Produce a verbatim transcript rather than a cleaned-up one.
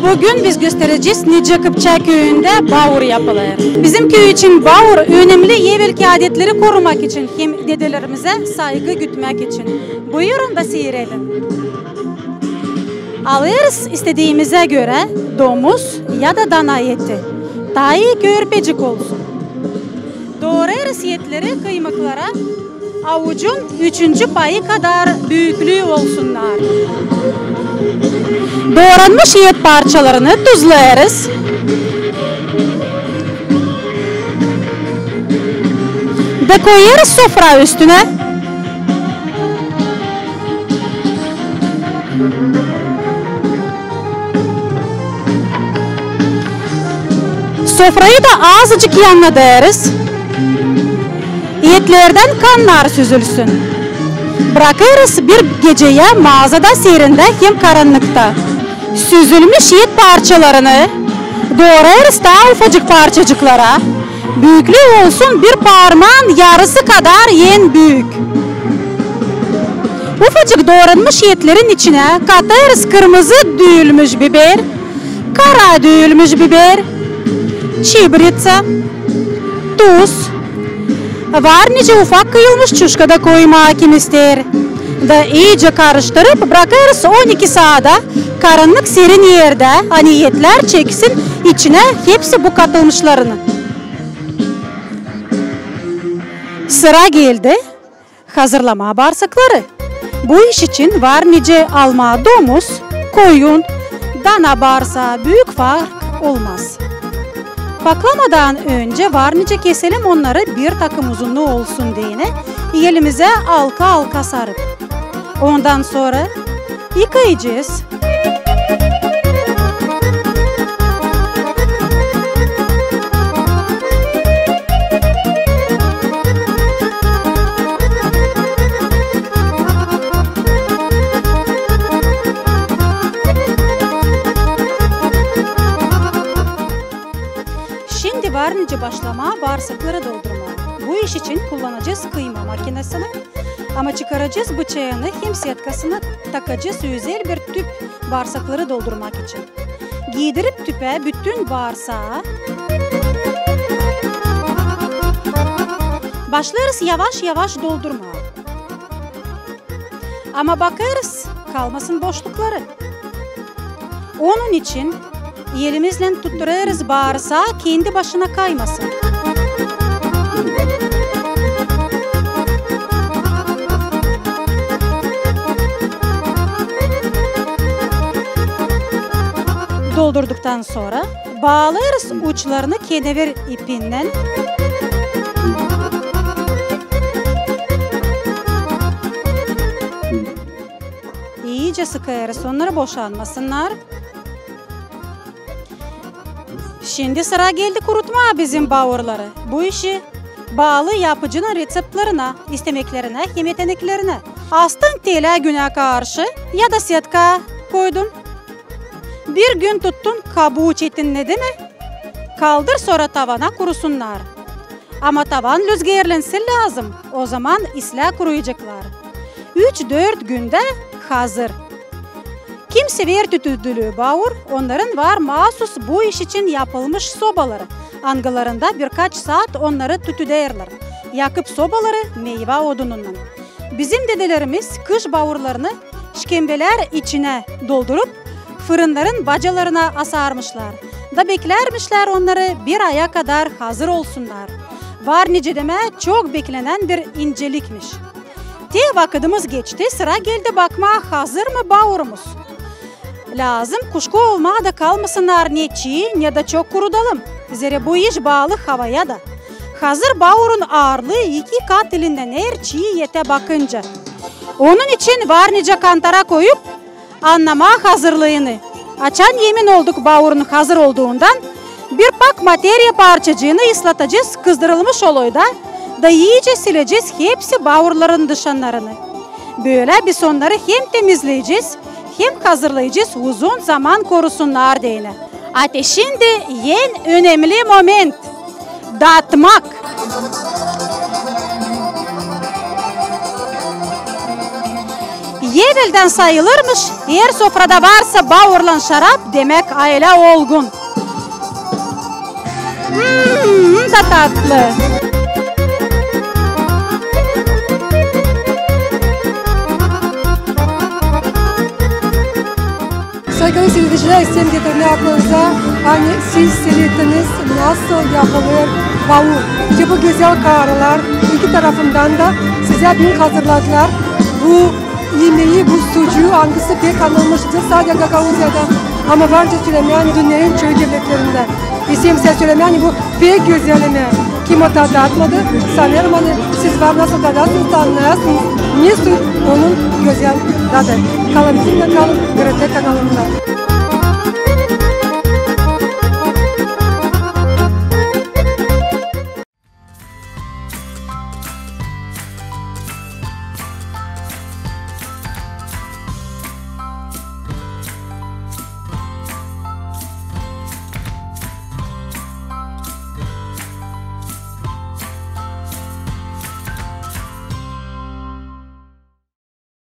Büün biz gösterecez, nicä Kıpçak küüyündä baur yapılêr. Bizim küüy için baur önemli evelki adetleri korumak için hem dedelerimizä saygı gütmäk için. Buyurun da siiredin. Alêrız istediimizä görä domuz ya da dana eti. Taa ii körpecik olsun. Doorêrız etleri kıymıklara, avucun üçüncü payı kadar büüklüü olsunnar. Dooranmış et parçalarını tuzlêêrız da koyêrız sofra üstünä. Sofrayı da azıcık yannadêrız. Etlerdän kannar süzülsün. Brakêrız bir geceyä maazada, serindä hem karannıkta. Süzülmüş et parçalarını doorêrız taa ufacık parçacıklara. Büüklüü olsun bir parmaan yarısı kadar en büük. Ufacık dooranmış etlerin içinä katêrız kırmızı düüülmüş biber, kara düüülmüş biber, çibritsa, tuz. Var nicä ufak kıyılmış çuşka da koymaa kim isteer. Da iicä karıştırıp brakêrız on iki saada karannık serin erdä, ani etlär çeksin içinä hepsi bu katılmışlarını. Sıra geldi hazırlamaa baarsakları. Bu iş için var nicä almaa domuz, koyun, dana baarsaa büük fark olmaz. Paklamadan öncä var nicä keselim onnarı bir takım uzunnuu olsun deyni, elimizä alka-alka sarıp. Ondan sora yıkayacez. Şindi var nicä başlamaa baarsakları doldurmaa. Bu iş için kullanacez kıyma makinasını, ama çıkaracez bıçaanı hem setkasını, takacez özel bir tüp baarsakları doldurmak için. Giidirip tüpä bütün baarsaa, başlêêrız yavaş-yavaş doldurmaa. Ama bakêrız, kalmasın boşlukları. Onun için elimizlän tutturêrız baarsaa kendi başına kaymasın. Doldurduktan sora baalêêrız uçlarını kenevir ipinnän. İicä sıkêrız onnarı, boşanmasınnar. Şindi sıra geldi kurutmaa bizim baurları. Bu işi baalı yapıcının reţeptlerinä, istemeklerinä hem eteneklerinä. Astın telä günä karşı ya da setka koydun. Bir gün tuttun, kabuu çetinnedi mi, kaldır sora tavana, kurusunnar. Ama tavan lüzgerlensin lääzım, ozaman islää kuruyaceklar. Üç-dört gündä hazır. Kim sever tütüdülü baur, onnarın var maasus bu iş için yapılmış sobaları, angılarında birkaç saat onnarı tütüderlär, yakıp sobaları meyva odununnan. Bizim dedelerimiz kış baurlarını şkembelär içinä doldurup, fırınnarın bacalarına asarmışlar da beklärmişlär onnarı bir aya kadar hazır olsunnar. Var nicä demää, çok beklenän bir incelikmiş. Te vakıdımız geçti, sıra geldi bakmaa, hazır mı baurumuz. Lääzım kuşku olmaa da kalmasınnar ne çii, ne dä çok kurudalım. Zerä bu iş baalı havaya da. Hazır baurun aarlıı iki kat ilindän er çii etä bakınca. Onun için var nicä kantara koyup, annamaa hazırlıını. Açan emin olduk baurun hazır olduundan, bir pak materiya parçacıını ıslatacez kızdırılmış oloyda da iicä silecez hepsi baurların dışannarını. Bölä biz onnarı hem temizleyecez, hem hazırlayacez uzun zaman korusunnar deyni. A te şindi en önemli moment. Datmak. Eveldän sayılırmış, eer sofrada varsa bauurlan şarap, demäk, aylä olgun. Hmm, da tatlı. Saygılı siiredicilär, isteerim getirmää aklınıza, ani siz siirettiniz, nasıl yapılêr bauur. İştä bu gözäl karılar iki tarafından da sizä büün hazırladılar bu imeyi, bu sucuu, angısı pek anılmıştır sade Gagauziyada, ama var nicä sölemää, ani dünnenin çoyu devletlerindä. İsteerim sizä sölemää, ani bu pek gözäl imeer. Kim o tadı tatmadı, sanêrım, ani siz var nasıl tadarsınız, annêêrsınız, nesoy onun gözäl tadı. Kalın bizimnän, kalın GRT kanalında.